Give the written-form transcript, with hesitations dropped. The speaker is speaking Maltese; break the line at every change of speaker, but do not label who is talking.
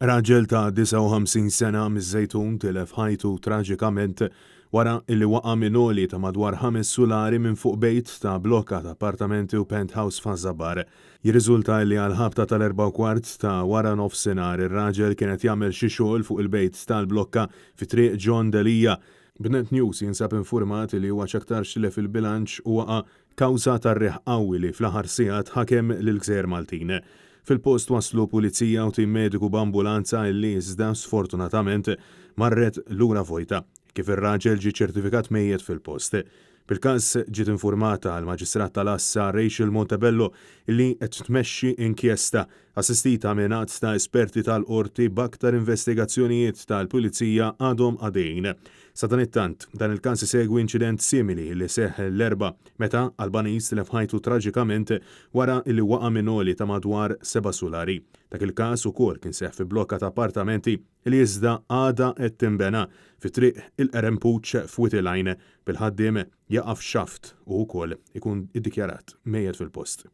Raġel ta' 59 sena miż-Żejtun tilef ħajtu traġikament wara li waqa' minn għoli ta' madwar ħames sulari minn fuq bejt ta' blokka ta' appartamenti u penthouse f'Ħaż-Żabbar. Jirriżulta li għall-ħabta tal-4:15 ta' waranofsinhar ir-raġel kien qed jagħmel xi xogħol fuq il-bejt tal-blokka fi Triq John Delia. B'Net News jinsab infurmat li huwa x'aktarx tilef il-bilanċ u waqa' kawża tar-riħ qawwi li fl-aħħar sigħat ħakem lill-gżejjer Maltin. Fil-post waslu pulizija u tim mediku b'ambulanza illi iżda sfortunatament marret lura vojta, kif ir-raġel ġie ċertifikat mejjet fil-post. Bil-każ ġiet infurmata l-Maġistrat tal-Għassa Rachel Montebello illi qed tmexxi inkjesta assistita minn għadd ta' esperti tal-Qorti b'aktar investigazzjonijiet tal-Pulizija għadhom għaddejjin. Sadanittant, dan il-każ isegwi inċident simili li seħħ l-Erbgħa meta Albaniż tilef ħajtu traġikament wara li waqa' minn għoli ta' madwar seba' sulari. Dak il-każ ukoll kien seħħ fi blokka ta' appartamenti li iżda għadha qed tinbena fi Triq il-Qrempuċ f'Wied il-Għajn, bil-ħaddiem jaqa' f'xaft u wkoll ikun iddikjarat mejjet fil-post.